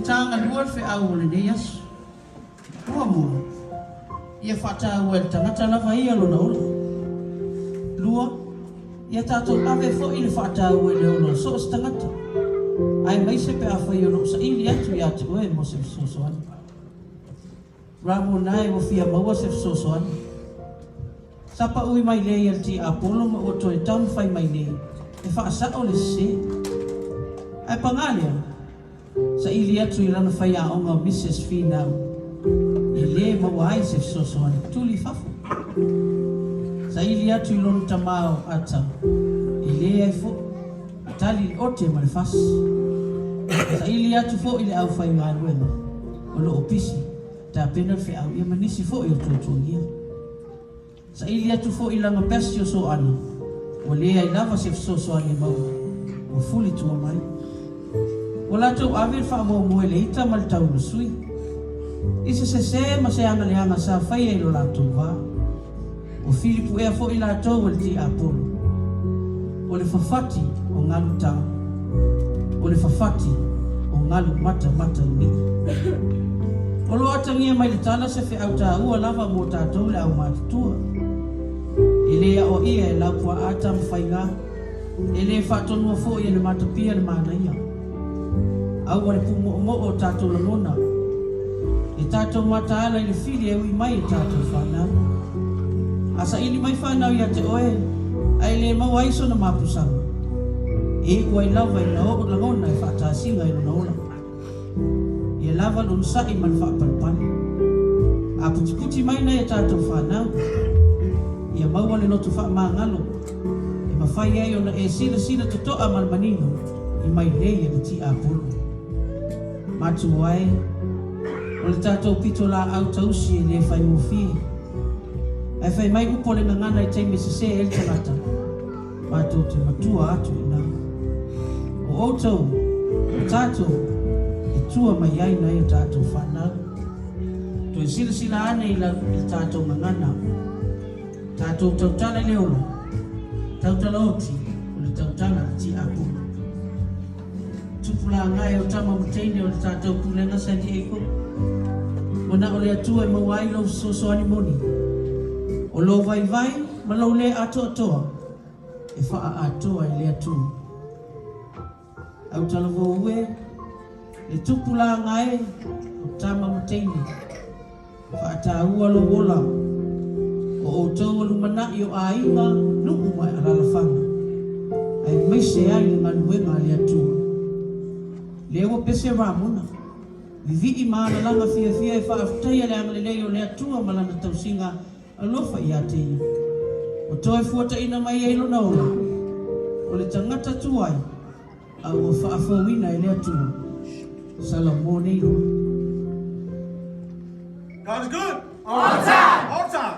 Tagalua le feau o lenei aso. Muamua, ia faataua e le tagata lava ia lona ola. Lua, ia tatou ave foi le faataua i le ola o so o se tagata, aemaise pe afai o lo o saili atu ia te oe mo se fesoasoani. Ramona e ua fia maua se fesoasoani. Sa paui mai lea i le tiapolo ma ua toe taumafai mai nei e faasao le sese. Ae paga lea, saili atu i lana faiaoga o Mrs Finau e lē maua ai se fesoasoani tuli i fafo. Saili atu i lona tamā o Ata e leai foʻi, tali le ote ma le fasi. Saili atu foʻi i le aufaigaluega o lo o pisi tapena le feau ia ma nisi foʻi o tuatuagia. Saili atu foi i lana pesi o Soana, ua leai lava se fesoasoani e maua, ua fuli tua mai. Ua latou ave le faamuamua i le ita ma le tauimasui, i se sese ma se agaleaga sa faia i lo latou va. Ua filipuea foi latou e le tiapolo. O le fafati o galu ta. O le fafati o galu matamata i nii. O lo o atagia mai le tala se feau taua lava mo tatou le aumatutua. E le aoaia e Laupua Tama Faiga, e le faatonua foi e le Matapia le manaia. Aua le pumoomoo o tatou lagona. E tatou mataala i le fili e ui mai e tatou fanau. A saili mai fanau ia te oe, ae le maua ai sona mapusaga, e iu ai lava ina oo lagona e faatasiga i lona ola. Ia lava le onosai ma le faapalepale. A putiputi mai nai a tatou fanau, ia maua le loto faamagalo e mafai ai ona e silasila totoa ma le manino i mailei a le tiapolo. Matua e, o le tatou pitolaau tausi e le faigofie. Ae fai mai upu o le gagana i taimi e sesē ai le tagata, matou te matua atu i ina. O outou, o tatou, e tua mai ai nai o tatou fanau. Toe silasila ane i le tatou gagana. Tatou tautala i le ola, tautala oti o le tautala a le tiapolo. Tupulaga e o tama ma teine o le tatou Pulega San Diego, ua na o le Atua e maua ai lou fesoasoani moni, o lou vaivai ma lou lē atoatoa e faaatoa i le Atua. Autalavou e, le tupulaga e o tama ma teine, Faataua lou ola, o outou o lumanai o aiga, nuu ma alalafaga, aemaise ai le galuega a le Atua. Lea ua pese Ramona, vivii ma alalaga fiafia e faafetaia le agalelei o le Atua ma Lana tausiga alofa ia te ia. Ua toe fuataina mai ai lona ola, o le tagata tuai, A ua faafouina e le Atua. Salamo nei loa. God is good. All the time. All the time.